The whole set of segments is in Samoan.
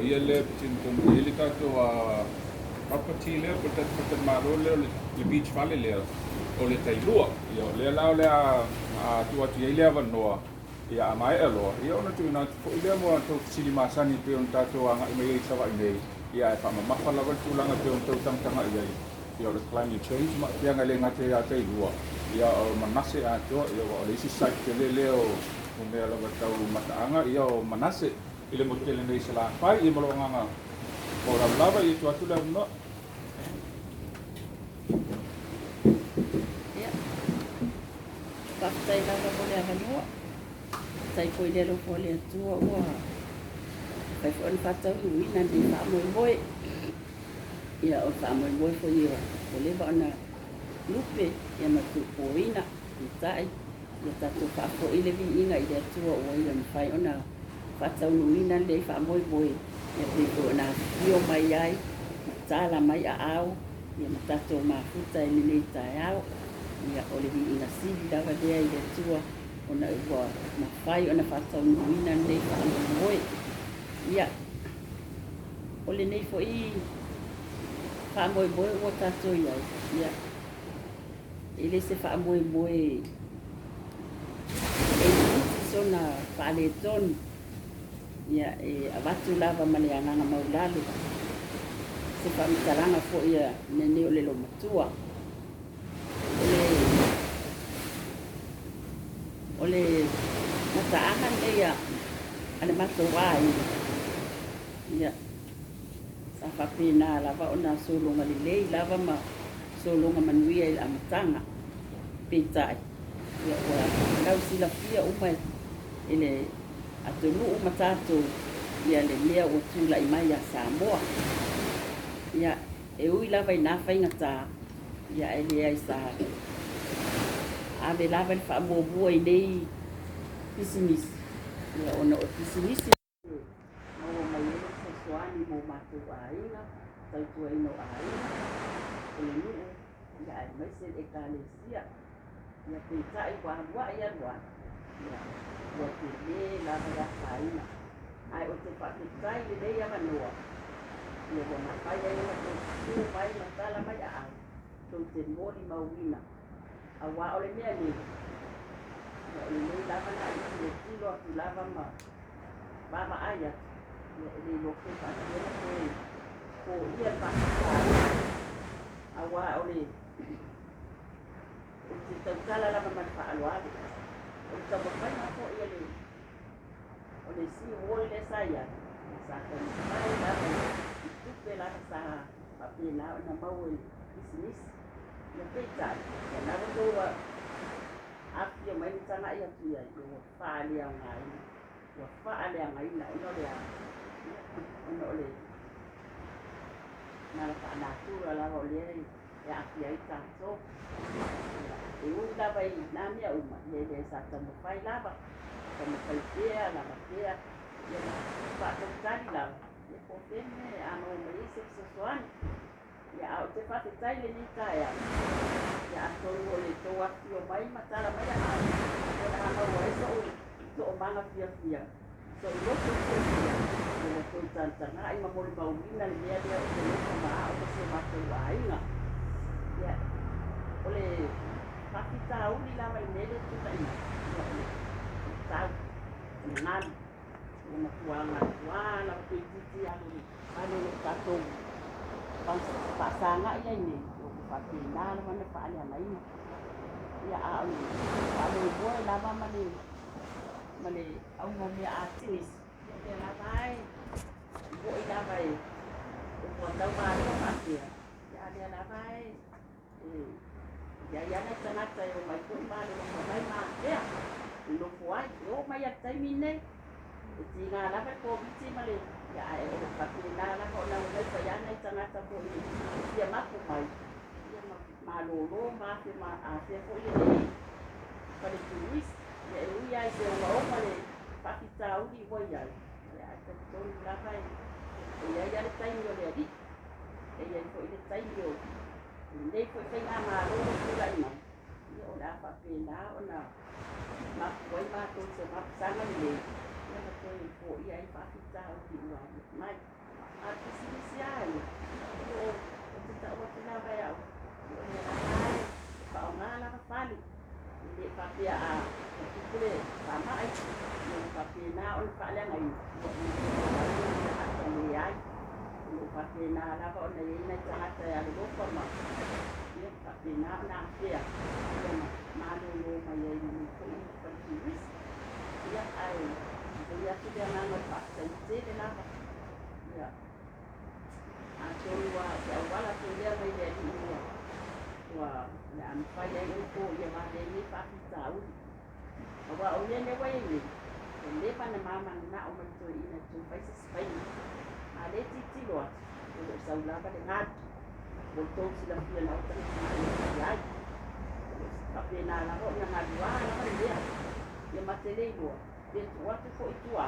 O ia lea e patino tonu i ai le tatou property lea po o le tatou faletalimalo lea o le beach fale lea o le Tailua. Ia o lea la o le a tuu atu i ai le avanoa, ia a maea loa, ia ona tuuina atu foi lea mo a outou fesili masani e pei ona tatou agai mai ai i Savaii nei, ia ae faamamafa lava le tulaga e pei ona outou tagatagai i ai, ia o le climate change ma aafiaga e le gata ia Tailua, ia o Manase atoa, ia aua o le isi site tele lea o mea lava tau mataaga, ia o Manase i le motu tele nei i Salafai, ia ma lou agaga faaaloalo lava, ia tuu atu le avanoa. Ia, faafetai lava mo le avanoa. Faafetai foi i le alofa o le Atua ua mafai foi ona faataunuuina lenei faamoemoe. Ia, o le faamoemoe foi ua leva ona lupe ia ma tuupoina, peitai, ia tatou faafoi le viiga i le Atua ua ia mafai ona faataunuuina lenei faamoemoe, ia pei foi ona afifio mai ai ma tala mai aao ia ma tatou mafuta i lenei taeao. Ia, o le viiga sili lava lea i le Atua ona ua mafai ona faataunuuina lenei faamoemoe. Ia, o lenei foi faamoemoe ua tatou i ai, ia, e le se faamoemoe e itiiti sona faaletonu, ia, e avatu lava ma le agaga maulalo se faamatalaga foi a lenei o le loomatua. O le mataaga lenei a le matou aiga, ia, sa faapena lava ona sologa lelei lava ma sologa manuia i le amataga. Peitai, ia, ua lausilafia uma e le atunuu ma tatou ia le mea ua tulai mai ia Samoa. Ia, e ui lava i na faigata, ia ae leai sa ave lava le faamuamua i nei pisinisi, ia ona o pisinisi e maua mai ai le fesoasoani mo matou aiga, tautuaina o aiga, o le nuu, ia aemaise le ekalesia. Ia peitai ua aluai aluai, ia ua tele lava le afaina. Ae ou te faafetai i lenei avanoa, ia ua mafai ai ona tou susu mai ma tala mai aao, tou te molimauina. Aua o le mea nei, ia o lenei lava na i tilotilo atu lava ma vaavaai atu, ia e le iloa pe faapefea ona toe foia le faafitauli. Aua o le ou te tautala lava ma le faaaloalo. O le taumafaiga foi a le o le seawall lea sa i ai, sa taumafai lava i tupe lava sa faapena ona maua i pisinisi. Ia peitai, ia na ua tou afifio mai ma tagai atu i ai, ua faaleaogaina, ua faaleagaina ona o le a? Ia, ona o le mala faanatura lava o lea e aafia ai tatou. E ui lava i nā mea uma, ia e leai sa taumafai lava, taumafai pea, lava pea, ia ma faatalitali lava, ia po o fea le mea a maua mai ai se fesoasoani. Ia, a ou te faafetai i lenei taeao, ia atonu o le tou afifio mai ma tala mai aao, o le a maua ai so'u toomaga fiafia, so'u loto fiafia, ia ua toe tagatagai ma molimauina le mea lea ou te nofo ma a'u ma si o matou aiga. Ia, o le faafitauli lava i le mea lea e tulai mai, ia o le tau, o le galu, ua matua gatuā lava toeitiiti alu alu o tatou faasagai ai nei, ua faapena lava ona faaleagaina. Ia, a o le faamoemoe lava ma le ma le auga o mea atinisi, ia o lea lava e mo'i lava e ua tau malo faapea, ia a lea lava e i ai lava nai tagata e omai foi malolofa mai ma afea e nofo ai, e oo mai lava i le taimi lenei. E tiga lava le Koviti ma le, ia ae o lo o faapena lava ona omai fai lava nai tagata foi e fia mapu mai, ia ma malolo ma afea foi lenei fale turisi. Ia e ui lava i se ogaoga le faafitauli ua i ai, ia ae talitonu lava e i ai lava le taimi o le Alii, e i ai foi le taimi o lenei foi faigamalo ua tulai mai, ia o le a faapena ona mapu ai matou i se mapusaga lelei, ia ma toe foia ai faafitauli ua aliae mai. Faapena lava ona i ai nai tagata e alolofa ma ia faapena ona afea ia ma malōlō mai ai i lenei foi fale turisi. Ia ae momoli atu le agaga o le faafetai tele lava. Ia atonu ua o se auala foi lea mai le Alii ua ua o le a mafai ai ona foia vave ai nei faafitauli. Aua o mea nei ua i ai nei, ua leva ona ma mananao mai toeaiina e toe fai se isi faiga. A o lea e tilotilo atu, o lo o sau lava le galu. Ua outou silafia na o tagatagai atu i ai. O lo o faapena lava ona galua lava le mea. Ia ma te le iloa, pe tuu atu foi i tua,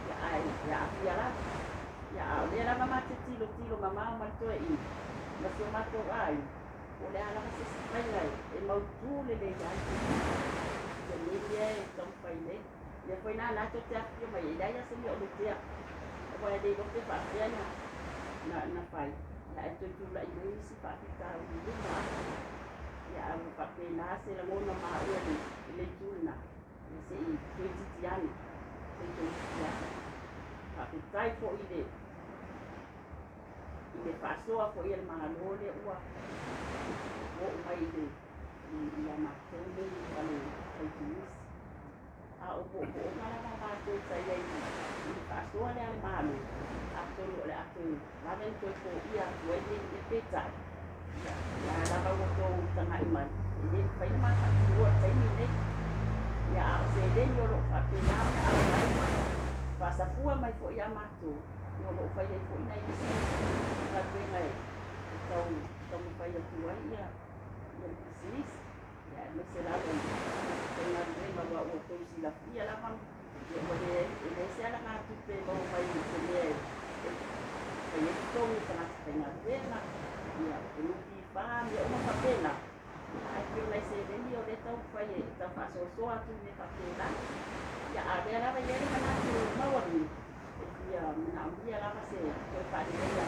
ia ae aafia lava. Ia a o lea lava ma te tilotilo mamao ma le toeaina ma si o matou aiga, po o le a lava se isi faiga e mautu lelei ai lenei mea e taumafai nei. O lea foi la tou te afifio mai ai, e leai lava se mea o lotea, aua e le iloa pe faapefea na fai, ae toe tulai mai nisi faafitauli i luma atu. Ia ae ua faapena se lagona maua i le itu lena, ia se i toeitiiti ane, se i toeitiiti ane. Faafetai foi i le faasoa foi a le Malo lea ua oo mai i le ia matou nei fale fai turisi. A o moomooga lava matou sa i ai i le faasoa lea a le Malo, atonu o le a toe vave ona toe foia atu ai le peitai. Ia a lava ua outou tagai mai, e le mafai ona ma faatinoa i le taimi lenei. Ia a o seleni o lo o faapena ona aumai ma faasafua mai foi ia matou, o lo o fai ai foi nai isi galuega e tau taumafai atu ai ia le pisinisi. Ia aemaise lava i faigaluega aua ua outou silafia lava ia ua leai e leai se alagatupe e maua mai i se mea e fai ai totogi o tagata faigaluega, ia e NPF mea uma faapena. Ae pei o nai seleni o lea e taumafai e tau faasoasoa atu i mea faapena. Ia a o lea lava e i ai le manatu maualuga e fia manaomia lava se toe faaleleia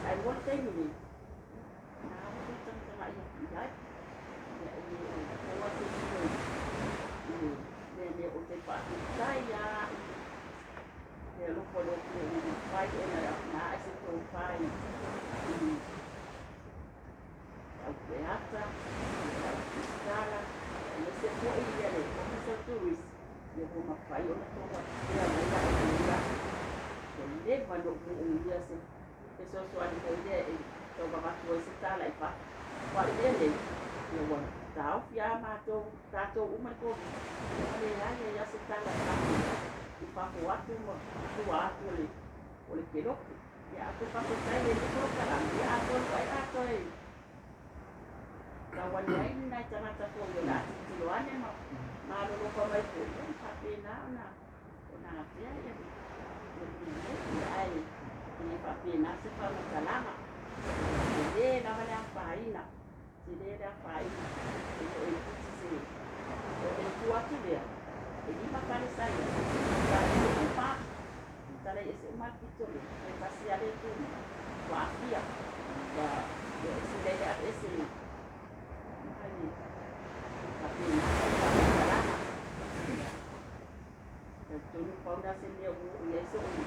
ae mo le taimi nei, na ua toe tagatagai atu i ai. Ia e le o maua se lilo i le mea nei o te faafetai lava i le alofa o le Atua ua mafai ona na ae se tofa i au peata, le au tusitala, aemaise foi ia le Ofisa o Tourism, ia ua mafai ona outou afea mai au i lenei aso. Ua leva ona ou moomia se fesoasoani foi lea e tau avatu ai se tala i fafo. Aua o le mea lenei, ia ua taofi lava matou, tatou uma le Koviti, ua leai ai lava se tala e avatu i fafo atu ma tua atu o le kelope. Ia a toe faafetai i lenei polokalame, ia atonu ai a toe tau ane ai ni nai tagata foi o le a tilotilo ane ma malolofa mai foi, ia ma faapena ona afea ia le mea nei. Ia ae e faapena se faamatalaga. Tele lava le afaina, tele le afaina, e le o itiiti se o le tu atu lea, e 5 fale sa i ai, tala ese uma, tala ese uma le pito lea, toe tasi lava le tu mai, ua aafia, ua ese lea le aveese ai faapena sau faamatalaga. Talitonu pau na se mea ua oo i ai so'u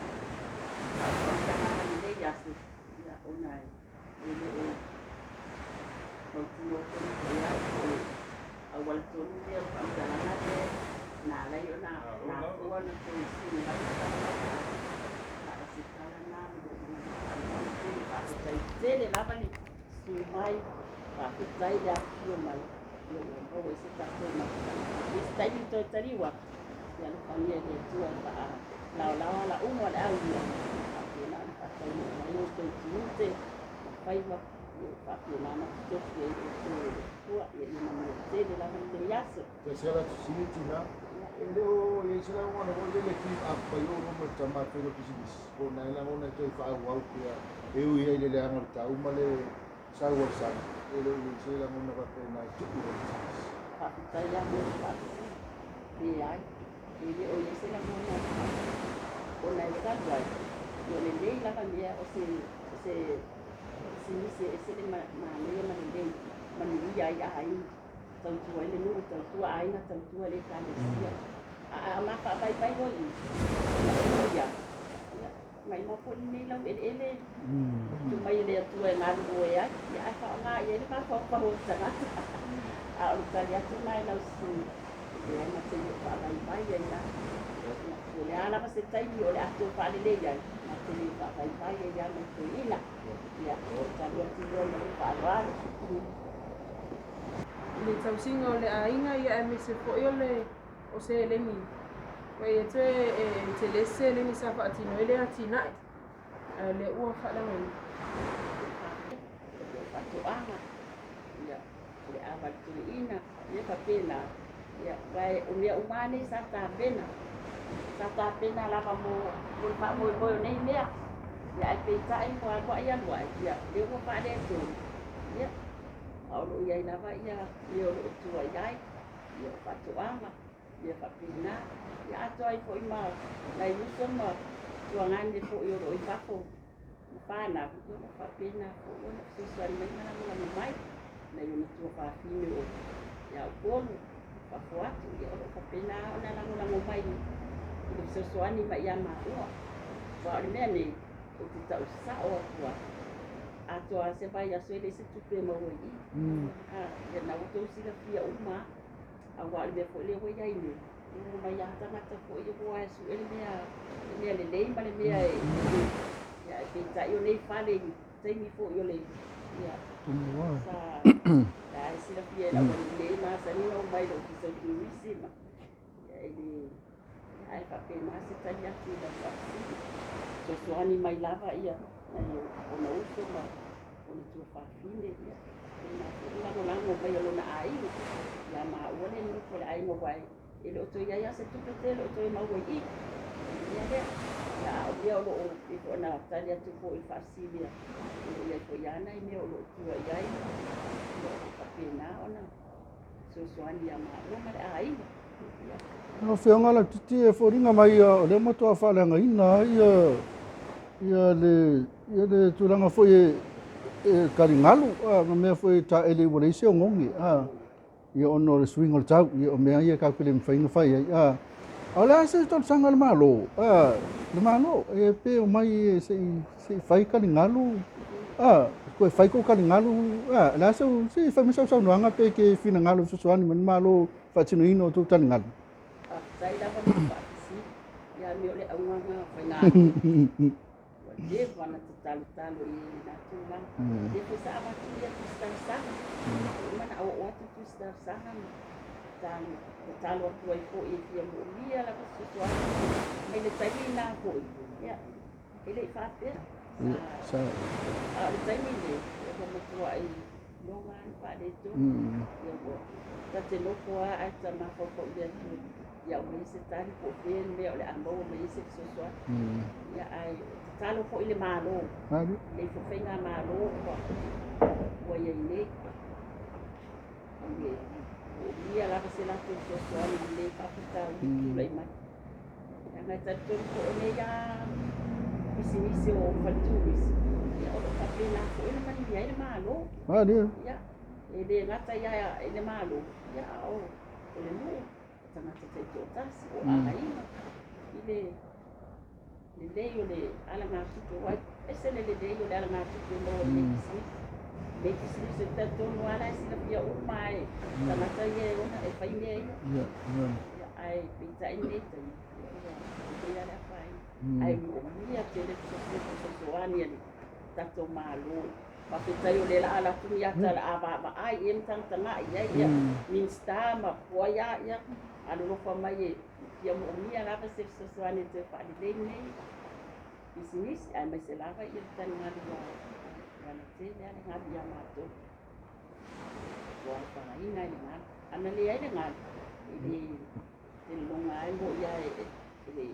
faamatalaga i lenei aso, ia ona e le o mautinoa tonu foi au po o le auala tonu lea o le faamatalaga lea na ala ai ona mafua ona toe sui mai le faamatalaga. A o se tala na ma lou faaaloalo tele. Faafetai tele lava le susu mai, faafetai le afifio mai, ia ua maua ai se tatou mafutaga. I se taimi toe taliu atu, ia alofagia e le Atua e faalaolao ala uma o le aulia, faapena ona faataunuu mai outou tiute ma faiva, ia ua faapena ona totofi ai outou e le Atua. Ia ia manuia tele lava lenei aso. Se ala sini tina e le o e se la ngona o le keep up pa yo no mo tama pe lo business ko na ela ngona toe fa au pia e ui ai le leanga le tau ma le sau o sa e le o se la ngona pa pe na tu o business. Faafetai lava mo le faafesili. Leai, e le o i ai se lagona ona e talu ai, ia o lenei lava mea o se pisinisi e ese le manaia ma lelei, manuia ai aiga, tautua ai le nuu, tautua aiga, tautua le ekalesia. A ma faavaivai hoi ia, ia mai leva foi lenei laueleele tuu mai e le Atua e galulue ai, ia ae faaaoga i ai le mafaufau o le tagata. A o le tali atu lena i lau sui, e leai ma se mea o faavaivai ai lava. Ia, po o le a lava se taimi o le a toe faalelei ai, ma te le faavaivai ai lava ma le toeaina. Ia, o le tali atu lea ma le faaaloalo. I le tausiga o le aiga ia aemaise foi o le o seleni ua ia toe e tele se seleni sa faatino ai le atinae ae o lea ua faaleagaina. O faatoaga, ia, o le ava i le toeaina, ia faapena, ia, aua o mea uma lava nei sa tapena, sa tapena lava mo le faamoemoe o nei mea. Ia ae peitai ua alu ae alu ae, ia, lea ua faaletonu, ia, a o lo o i ai lava ia mea o lo o tua i ai, ia o faatoaga, ia faapena, ia atoa ai foi ma nai uso ma tuagane foi o lo o i fafo ma fanau, ia o lo o faapena foi ona fesoasoani mai ma lagolago mai, nai ona tuafafine o ia Upolu, fafo atu, ia o lo o faapena ona lagolago mai i le fesoasoani mai ia maua. Aua o le mea nei, ou te tau sao atu lava, atoa se vaiaso e leai se tupe e maua i i. Ia na ua outou silafia uma lava. Aua o le mea foi lea ua i ai nei, ua omai lava tagata foi ia ua o e sue le mea, le mea lelei ma le mea e ia ae peitai o nei fale i taimi foi o le ia sa la e silafia e lau alii e masani ona omai i le ofisa o turisi ma ia e le ae faapena se tali atu i lau faafesili. Fesoasoani mai lava ia nai ona uso ma ona tuafafine ia faapena foi le lagolago mai a lona aiga ia maua le nofo a le aiga aua e le o toe i ai lava se tupe tele o toe maua i i i le mea lea. Ia a o mea o lo o pei foi ona tali atu foi i le faafesili a o lo o i ai foi lava nai mea o lo o tua i ai ia o lo o faapena ona fesoasoani ia maua ma le aiga. Ia. Lau Afioga Lautiti, e foliga mai o lea matua faaleagaina ai ia le ia le tulaga foi e taligalu ma mea foi e taele ua leai se ogogi ia ona o le suiga o le tau, ia o mea ia tatou te le mafai ona fai ai. A o le a se talosaga a le Malo, le Malo e pe omai se i fai taligalu, toe fai tou taligalu, o le a se i fai mai sau saunoaga pe te finagalo e fesoasoani mai le Malo faatinoina o tou taligalu. Faafetai lava mo le faafesili. Ia mea o le auga o faigaluega. Ua leva ona tatalotalo i ai i lena tulaga. Lea foi sa avatu ia tusi talosaga. Ua uma ona oo atu tusi talosaga ma tatalo atu ai foi e fia moomia lava se fesoasoani mai le taimi lena foi. Ia, e le i faapea. Sa, a o le taimi lenei, ua matuai loga lava le faaletonu. Ia ua ta te nofo lava ae ta mafaufau i le Atua ia aumai se tali po o fea le mea o le a maua mai ai se fesoasoani. Ia ae tatalo foi le Malo, lenei foi faigamalo ua i ai nei, e moomia lava se latou fesoasoani i lenei faafitauli ua tulai mai. Leaga e talitonu foi o nei lava pisinisi o faleturisi, ia o lo o faapena foi ona manuia ai le Malo. Ia, e le gata ia i le Malo, ia a o le nuu, o tagata taitoatasi, o aiga, i le lelei o le alagatupe, aua e ese le lelei o le alagatupe maua i lenei pisinisi. Lenei pisinisi ou te talitonu lava la e silafia uma lava e tagata ia e ona e fai mea ia. Ia, ae peitai lenei taimi, ia ua lelei lava le afaina. Ae moomia tele le fesoasoani a le tatou Malo. Faafetai o lea la a alu atu ni ata la a vaavaai i ai ma tagatagai i ai ia Minisita ma po ai a ia alolofa mai e fia moomia lava se fesoasoani e toe faalelei lenei pisinisi aemaise lava ia le taligalu ua tele lava le galu ia matou. Ua afaina ai le galu. Ana leai le galu, e le telologa ai moi lava e le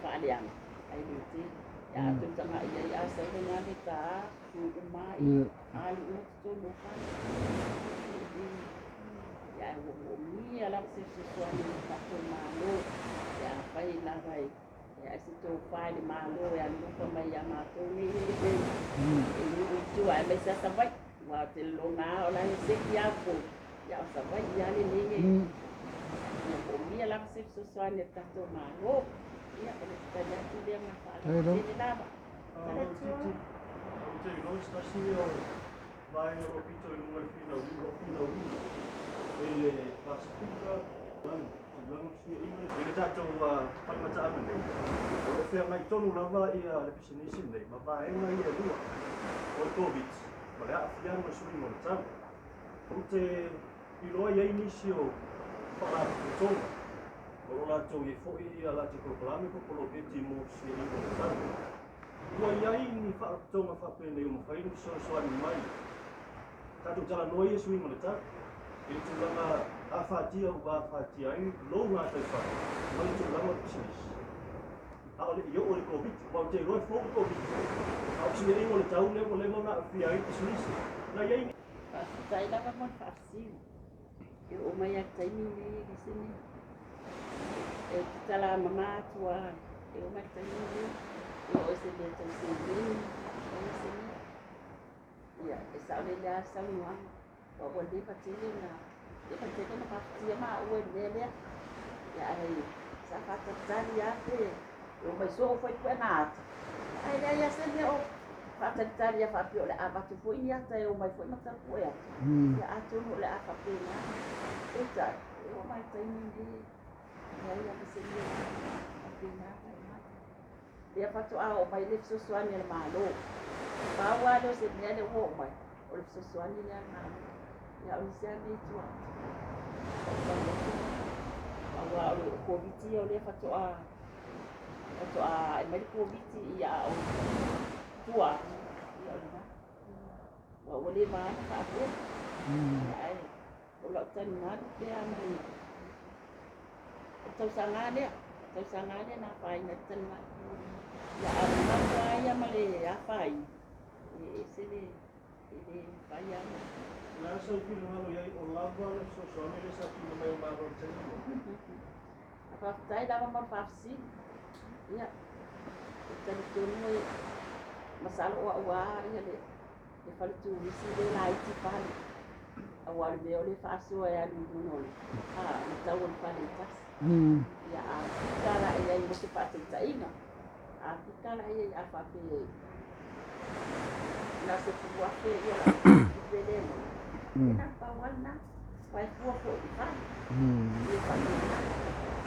faaleaga, ae le tele. Ia a toe tagai i ai a sau le galu e ta su uma ai, alu uma totonu o fale. Ia ae ua moomia lava se fesoasoani i le tatou Malo pe afai lava e ae se tofa i le Malo e alolofa mai ia matou nei e nuu i tua aemaise lava Savaii. Aua ou te lagona lava o la e seki lava Upolu, ia o Savaii lava lenei e ia moomia lava se fesoasoani a le tatou Malo. Ia o le tali atu lea ma le faaaloalo tele lava. Faletua. Ou te iloa se tasi ia o vaega o lo o pito i luga i le finauina e le Pasefika tulaga o fesuiaiga i le tatou falemataaga nei, o lo o feagai tonu lava le pisinisi lenei ma vaega ia e lua, o le Koviti ma le aafiaga o le suiga o le tau. Ou te iloa e i ai nisi o faalapotopotoga o lo o latou i ai foi a latou polokalame po o poloketi mo fesuiaiga o le tau. Ua i ai ni faalapotopotoga faapenei ua mafai ona fesoasoani mai tatou talanoa ia suiga o le tau i le tulaga afatia ua afatia ai lou gataifale ma le tulaga o le pisinisi. A o le i oo i le Koviti, aua ou te iloa e fou le Koviti, a o fesuiaiga o le tau lea ua leva ona aafia ai le pisinisi. Na i ai ni. Faafetai lava mo le faafesili. E oo mai lava i le taimi lenei e le se mea. E tatala mama atu lava e oo mai i le taimi lenei, e oo i se mea tau seleni, leai se mea. Ia, e saolele lava le saunoaga, aua ua leva tele ona leva tele ona mafatia maua i le mea lea. Ia ae sa faatalitali lava pe omai soo foi puega ata, ae leai lava se mea o faatalitali lava faapea o le a avatu foi ni ata e omai foi ma tapue atu. Ia atonu o le a faapena. Peitai, e oo mai i le taimi lenei, leai lava se mea o faapena ona aumai. Lea faatoa oo mai le fesoasoani a le Malo. Pau lava lea o se mea lea ua oo mai, o le fesoasoani lea a le Malo. Ia o nisi lava mea i tua atu, tau atu aua o le Koviti ia o lea faatoa ae mai le Koviti ia a o tua atu, ia o lena. Ua leva lava ona faapea. Ia ae o lau taligalu pe a ma le o le tausaga lea, tausaga lea na afaina ai le taligalu. Ia a o le gau lava ia ma le afaina, e ese le, e le mafai lava ona. O le a sau finagalo i ai o lava le fesoasoani lea sa tuuina mai e le Malo i le taimi lenei? Faafetai lava mo le faafesili. Ia, e talitonu e masalo o au lava ia le fale turisi lea laiti fale. Aua o le mea o lea e faasoa e alu i luga o le le tau o le fale e tasi. Ia a pika la i ai mo se faataitaiga, a pika la i ai a faapea na o se 10,000 ia lau tupe lea e maua, ia na o le pau lava lena. Aua e fua foi i fale. Ia faapena.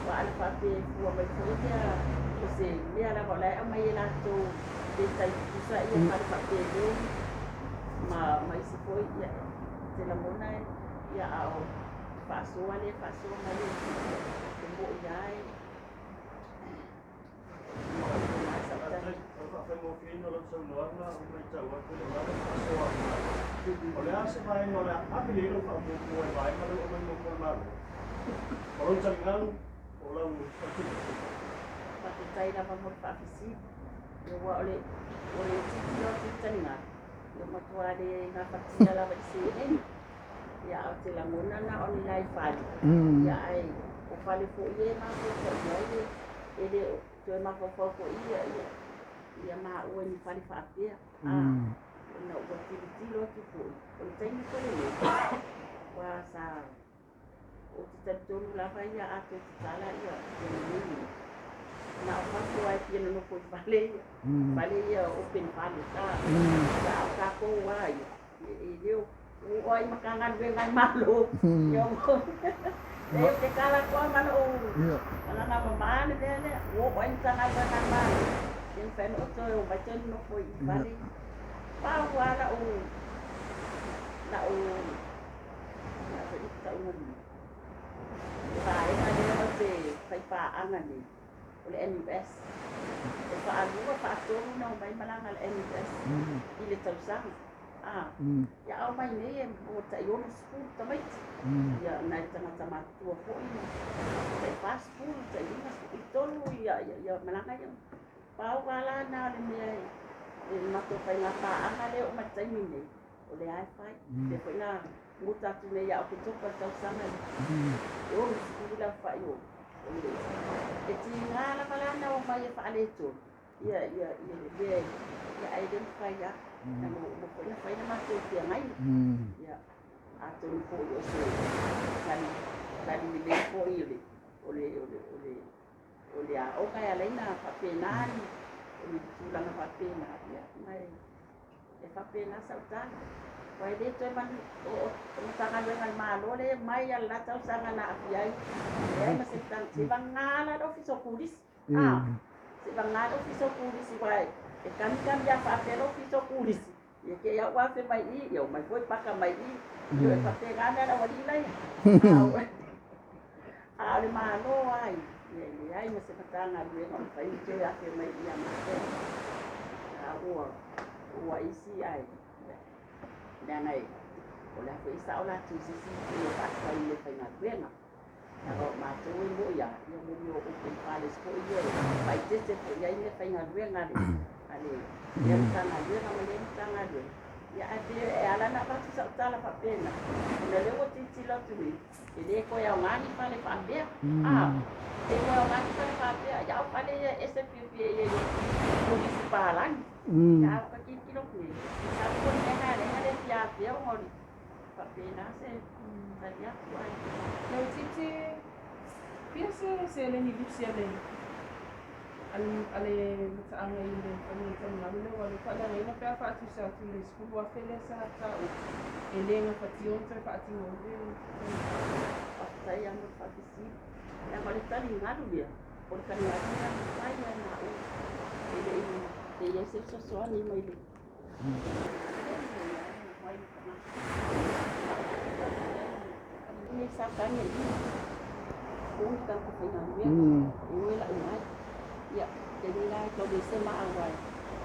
Aua ana faapea e fua mai foi lea o se mea lava o la e aumai e latou pe tai tutusa ia fale faapenei ma isi foi, ia te lagona e, ia a o faasoa lea e faasoa mai e, e moi lava e faapena sau tali. Faafetai. O le faafaigofieina o lau saunoaga, ua matau atu e le o lava le faasoa a le Malo. O le a se vaega o le a ave i ai lau faamuamua i vaega lea ua aumai muamua e le Malo? O lou taligalu, o lau faletupe? Faafetai lava mo le faafesili. Ia aua o le o le tilotilo atu i le taligalu, ia matua le gafatia lava i le seleni. Ia ae ou te lagona na o ni nai fale, ia ae o fale foi ia e mafaufau i ai e le o toe mafaufau foi ia ia ia maua i ni fale faapea. Ona ua tilotilo atu foi, o le taimi foi lenei, ua sa ou te talitonu lava ia a toe tatala ia lenei mea, na o fafo lava e fia nonofo i fale ia, fale ia open fale, ia a o tatou lava ia, e le o oo ai Matagaluega a le Malo, ia leai ou te tala atu lava ma lou agaga mama le mea lea, ua oo ai Matagaluega a le Malo, ia mafai ona ou toe omai toe nonofo i fale ia. Pau lava lau lau le a foi le tauga o le mea, le vaega lea ou te faipaaga nei, o le NUS. E faalua, faatolu ona omai malaga a le NUS i le tausaga. Ia a omai nei e maua tai 60 tamaiti. Ia nai tagata matutua foi ma tai 40, tai 50 i totonu ia ia malaga ia. Pau lava la na o le mea e matou faigapaaga lea e oo mai i le taimi lenei, o lea lava e fai. O lea foi na guta atu nei ia Oketopa i le tausaga lea, e 60 le aofai o le... E tiga lava la ona omai e faaletonu ia ia ia le mea ia ae le mafai lava. Leaga ua uma foi ona fai le matou feagaiga. Ia, atonu foi o se tali tali lelei foi o le o le o le o le o le aoga e ala ai ona faapena ni o ni tulaga. tulaga faapena ia ma e faapena sau tala. Ua e le toe manu o Matagaluega a le Malo lea e mai lava i le la tausaga na aafia ai, leai ma se seivagana la le Ofisa o Pulisi. A, seivagana le Ofisa o Pulisi aua e kamikami lava faapea le Ofisa o Pulisi, ia te i lava ua afe mai i i, ia omai foi paka mai i, ioe, e faapena mea a le aualii laia. A o le Malo lava ia, ia e leai ma se Matagaluega o mafai ona toe afe mai i i ia matou. A ua isi ae leaga o le a foi e sao latou i se isi itu e faafetai i meafaigaluega. Leaga o matou e moi lava, ia mo mea o open fales foi ia e faaeteete foi i ai meafaigaluega a le lea Matagaluega ma lea Matagaluega. Ia ae pei e ala ona avatu sau tala faapena, ona o lea ua tilotilo atu nei, e le toe aoga ni fale faapea. A, e le toe aoga ni fale faapea, ia a o fale ia e ese fiafia i ai o nisi palagi. Ia a ua ta tilotilo atu nei, masalo po o le mea lena e ala ai ona le fia afea ona o le faapena se tali atu ai. Lautiti, fia se seleni lusi a le a le mataaga i le faiga taligalu lea ua alu faaleagaina pe a faatusa atu i le 10,000 lea sa taua e le gafatia ona toe faatino ai le taligalu. Faafetai lava mo le faafesili. Leaga o le taligalu lea, o le taligalu lea na fai lava e maua e le i i ai se fesoasoani mai le nei sa tagi i o ni tagata faigaluega e o e lau mai. Ia, taimi la e tau leai se maa aua e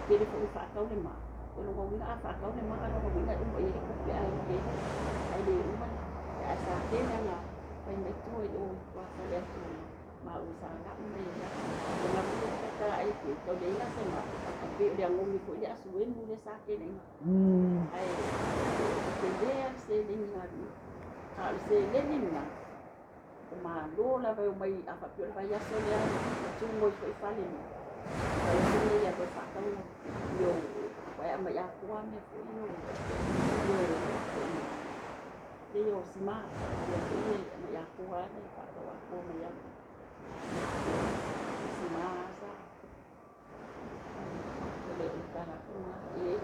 tele foi ina faatau le maa. O lona uiga a faatau le maa, o lona uiga e uma i ai le tupe ae le uma. Ae sa tele lava ina fai mai tua i o i tuafa o le atu ma ua sa lau mai ai lava. O le galu foi lea e tau leai la se maa, ae pei o le agogi foi lea asuemu lea sa tele ina. Ae e tele lava le seleni na alu i ai. A o le seleni lena, o Malo lava e omai a faapea o le vaiaso lea e tu moi foi fale nei. O le vaiaso lenei e alu ai e faatau mea o e aumai atoa mea foi ia o mea ia o sima, mea foi ia e aumai atoa lava e faatau atoa mai lava. O sima sa. O le tala atu lena. E i ai